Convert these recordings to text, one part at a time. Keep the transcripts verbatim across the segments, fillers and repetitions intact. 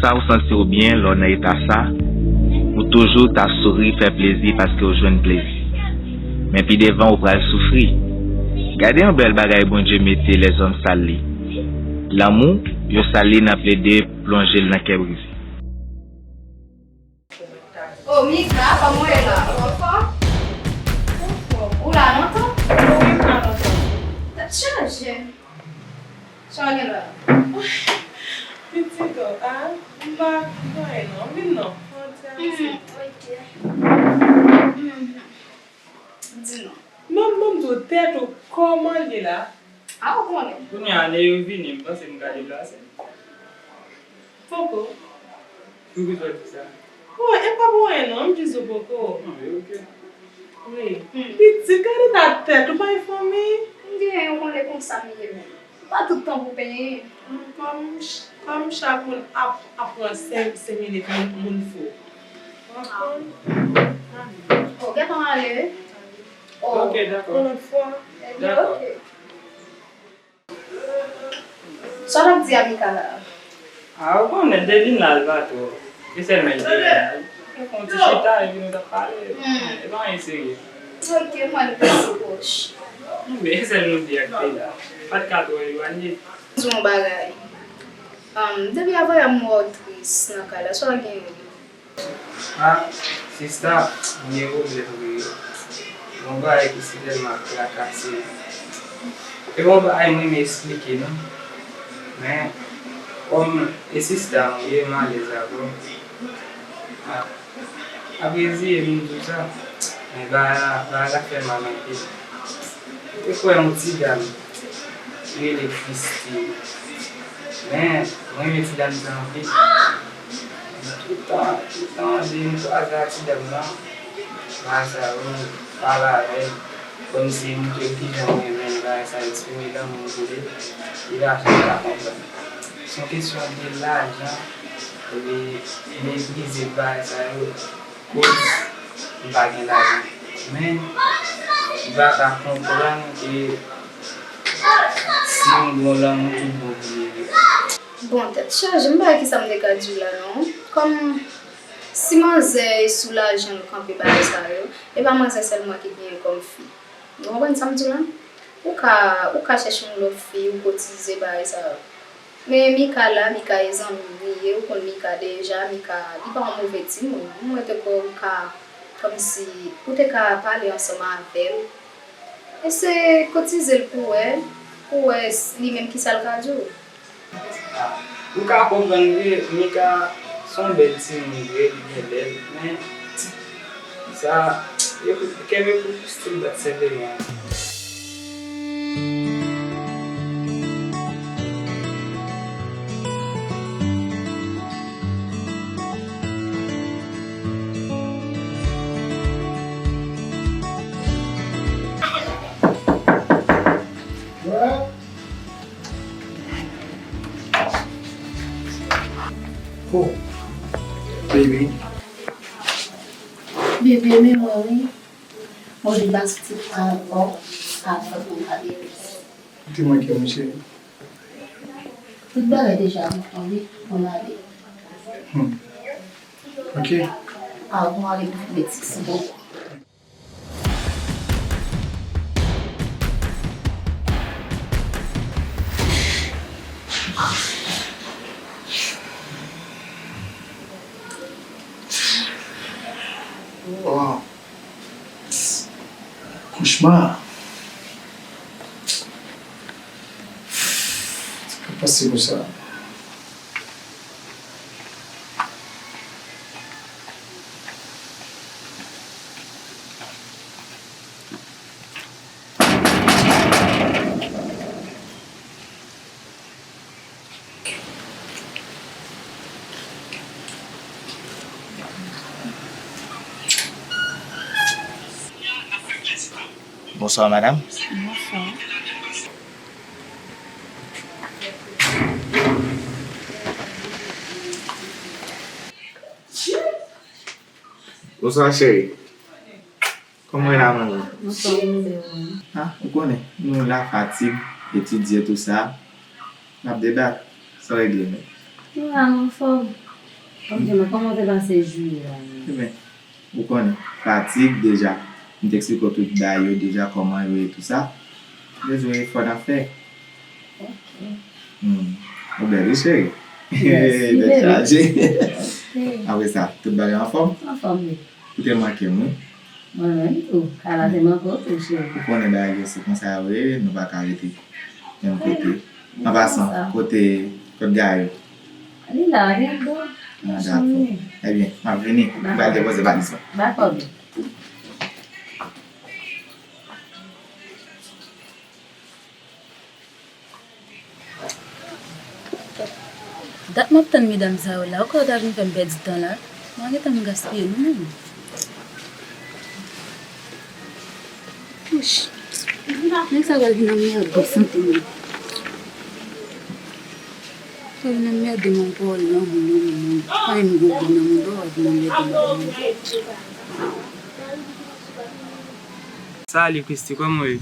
Sa ou santi w byen lè w nan eta sa, ou toujou ta souri, fè plezi paske w jwenn plezi. Men pi devan ou pral soufri. Gade yon bèl bagay Bondye mete lèzòm sal li. Lanmou, yo sal li nan plede plonje l nan kè brize. Oh, Mika, kòman w ye la? Ou anfòm? Ou la lontan? Wi, m la lontan. Tèt chaje. Sa w gen la? Pitit, oh, ah, m pa gen anyen non. Vin non. Fè yon ti avanse. Hmm, ok. Mhm. Di non. Ban m, ban m di w tèt ou kòman l ye la? A, ou konnen. Kounye a, lè yo vini, m panse m ka deplase. Poko. Poukisa w di sa? Oh, e pa pou anyen non, m jis di w poko. Ah, men ok. Wi. Hmm. Pitit, gade ta tèt ou, pa gen fanmi? M genyen, ou konnen konsa m ye menm. Pa tout tan pou penyen. Kòm ch-, kòm chak moun ap, ap pran senk, senk minit moun, moun fou. W ap konn? Oh, gentan ale wi. Oh. Ok, dakò. Yon lòt fwa. Dakò. Ok. Sa w t ap di a Mika la? A, ou konnen, depi m la, l pa twò. E sèlman li te la. Yo fè yon ti chita, epi nou t ap pale. Hmm. E pa anyen serye. Ok, m wè nou te sou pwòch. Men, e sèl nou de ak te la. Pa t ka twò elwanye. Di w yon bagay. Ahn, depi avanyè m wè w tris nan kay la, sa w genyen? Ah, sista, m gen pwoblèm vre. Yon bagay ki sitèlman trakase m. E pa yon bagay mwen renmen eksplike non. Men, kòm e sista m ou ye, m alèz avè w. Ah, apre di, e vin di w sa. Men bagay la, bagay la fè m mal anpil. Ou te kwè yon ti dam ki rele Christine. Men, mwen renmen ti dam sa anpil. Toutan, toutan, lè m kwaze ak ti dam nan, bagay sa yo, pale avè l, kòmsi montre l kijan mwen renmen l, bagay sa yo, eksprime lanmou m pou li, li pa janm ka konprann. Se yon kesyon de lajan, li meprize bagay sa yo. Koz m pa gen lajan. Men, m pa ka konprann ke si m gen lanmou tout bon pou li ye. Bon, tèt chaje, m pa wè kisa m te ka di w la non. Kòm si manzè e sou lajan l kanpe bagay sa yo, e pa manzè sèlman ki genyen kòm fi. Ou konprann sa m di w la? Ou ka, ou ka chèche yon lòt fi, ou kotize bagay sa yo. Men Mika la, Mika e zanmi m li ye, ou konn Mika deja, Mika, li pa yon move timoun. Mwen te kwè ou ka, kòmsi, ou te ka pale ansanm avè l. Eseye kotize l pou wè, pou wè s-, li menm kisa l ka di w. Ah, ou ka konprann vre, Mika se yon bèl timoun vre, li byen bèl, men sa, yo kenbe pou Christine bat senpleman. Oh, baby. Bebe, men mwen wi. Mwen vin ba soti ankò, avan pou m pale. Ou te manke m, cheri. Tout bagay deja bon, wi, pou m ale. Hmm. Ok. A, bon, ale pou fè ti sou. Wow. Kochma. Sa ka pase konsa. Bonswa, madanm. Bonswa. Bonswa, cheri. Kòman w ye la, manmi? Anfòm, wi, mwen. Ah, ou konnen, nou la fatig, etidye, tou sa. N ap debat. Sa w regle, menm? Nou la, nou anfòm. Kòm di mwen, kòman w te pase jiyè a? Ebyen, ou konnen, fatig deja. M te eksplike w tout bagay yo deja, kòman yo ye, tou sa. Bezwen efò n ap fè. Ok. Hmm. Ou bèl, wi, cheri. Mèsi, bebe. Tèt chaje. Ok. Apre sa, tout bagay anfòm? Anfòm, wi. Ou te manke m, wi. Mwen menm tou. Kala te manke w tou, cheri. Ou konnen bagay yo se konsa yo ye, nou pa ka rete menm kote. An pasan, kote, kote Gayou? Li la, li anndan. Ah, dakò. Ebyen, m ap vini. M pral depoze valiz mwen. Dakò, bebe. Dat m ap tann medam sa yo la, ou kwè yo ta vin fè m pèdi tan la? Mwen gentan m gaspiye nou menm. Wouch, nèg sa pral vin anmède sante mwen. Pral vin anmède mwen, pawòl lanmou, lanmou, lanmou. Pa menm gwo gwo lanmou, pa vin anmède mwen. Salut Christy, kòman w ye?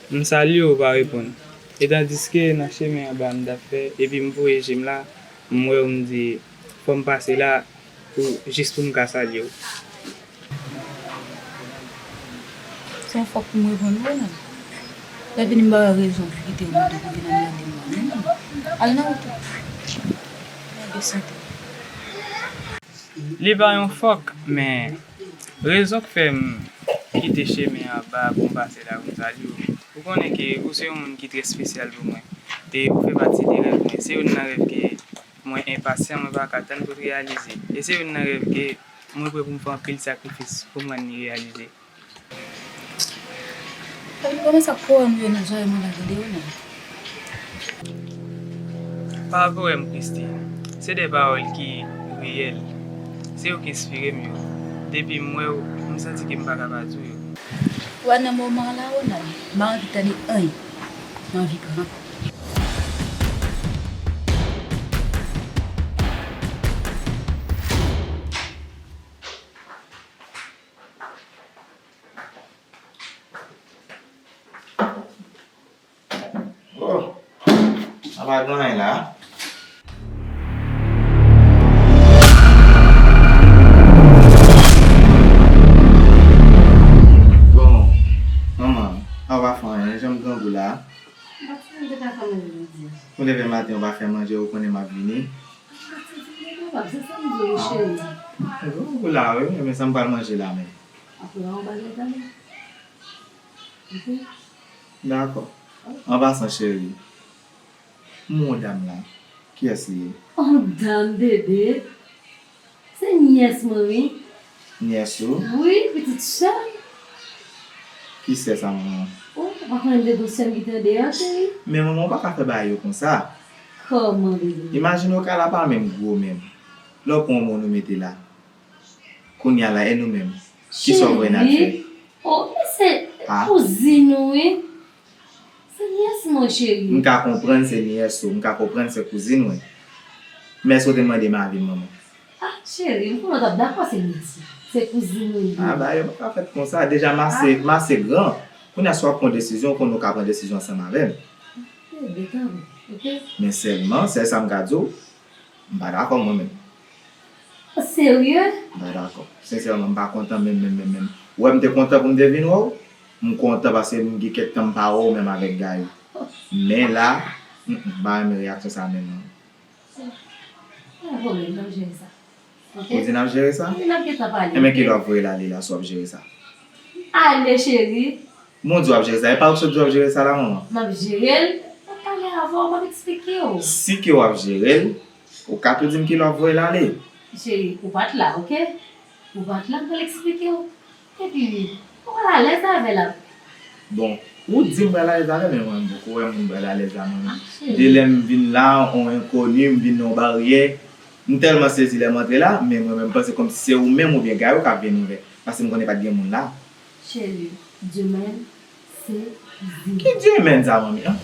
M salye w, ou pa reponn. Etandiske nan chemen anba m t ap fè, epi m voye je m la, m wè w, m di, fò m pase la pou, jis pou m ka salye w. Se yon fòk pou m reponn ou, Ronald. Lè vini m ba w rezon pou kite w moute pou vin anmède m la. Al nan wout ou. Lage sante. Li pa yon fòk, men rezon k fè m kite chemen anba pou m pase la pou m salye w. Ou konnen ke ou se yon moun ki trè espesyal pou mwen. E ou fè pati de rèv mwen. Se youn nan rèv ke mwen enpasyan, mwen pa ka tann pou l reyalize. E se youn nan rèv ke mwen prè pou m fè anpil sakrifis pou m rann li reyalize. Kòman sa pwograme yo nan zòrèy mwen la tande yo menm? Pa pwoblèm, Christy. Se de pawòl ki reyèl. Se yo ki enspire m yo. Depi m wè w, m santi ke m pa ka pa di w yo. Wè nan moman an la, Ronald, m pa anvi tande anyen. M anvi pran. Oh, sa pa gen anyen la. Bon, manman, a w pa fè anyen, jan m grangou la. Ou leve maten, ou pa fè manje, ou konnen m ap vini. Grangou la, wi, men sa m pral manje la menm. Dakò. An pasan, cheri, m wè yon dam la. Kiyès li ye? Yon dam, bebe? Se nyès mwen, wi. Nyès ou? Wi, pitit sè m. Ki sè sa, manman? Oh, ou pa konnen m te gen sè m ki te andeyò, cheri? Men manman, ou pa ka fè bagay yo konsa. Kòman, bebe? Imajine w, kay la pa menm gwo menm. Lè w pran yon moun ou mete la. Kounye a la, e nou menm? Kisa w vle n al fè? Cheri, oh, men se kouzin ou, wi. Se nyès mwen, cheri. M ka konprann se nyès ou, m ka konprann se kouzin ou. Men èske w te mande m avi m, manman? Ah, cheri, m konnen w t ap dakò se nyès ou. Se kouzin ou li ye. Ah, bagay yo pa ka fèt konsa. Deja, m ase, m ase gran. Kounye a, si w ap pran desizyon, ou konnen w ka pran desizyon ansanm avè m. Ok, bebe, tanpri, ok? Men sèlman, sèl sa m ka di w, m pa dakò mwen menm. Ou serye? M pa dakò. Sensèman, m pa kontan menm, menm, menm, menm. Ou wè m te kontan pou m te vin wè w? M kontan paske m gen kèk tan m pa wè w menm avèk Gayou. Men la, mm, mm, m pa renmen reyaksyon sa menm non. Pa gen pwoblèm, n ap jere sa. Ok? Ou di n ap jere sa? Wi, n ap gentan pale. Enben, kilè w ap voye l ale la si w ap jere sa? Ale, cheri. Bon, di w ap jere sa. E pa ou ki sot di w ap jere sa la, manman? M ap jere l. M ap pale avè w, m ap eksplike w. Si ke w ap jere l, ou ka tou di m kilè w ap voye l ale. Cheri, ou pa t la, ok? Ou pa t la, m pral eksplike w. Epi, ou pral alèz avè l ap. Bon, ou di m pral alèz avè l, men mwen, m poko wè moun pral alèz la, mwen menm. Ah, cheri. De lè m vin la, on enkoni, m vin nan yon baryè. M tèlman sezi lè m antre la, men mwen menm, m panse kòmsi se ou menm oubyen Gayou k ap vin ouvè. Paske m konnen pa t gen moun la. Cheri, demen se kouzin. Ki demen sa, manmi, an?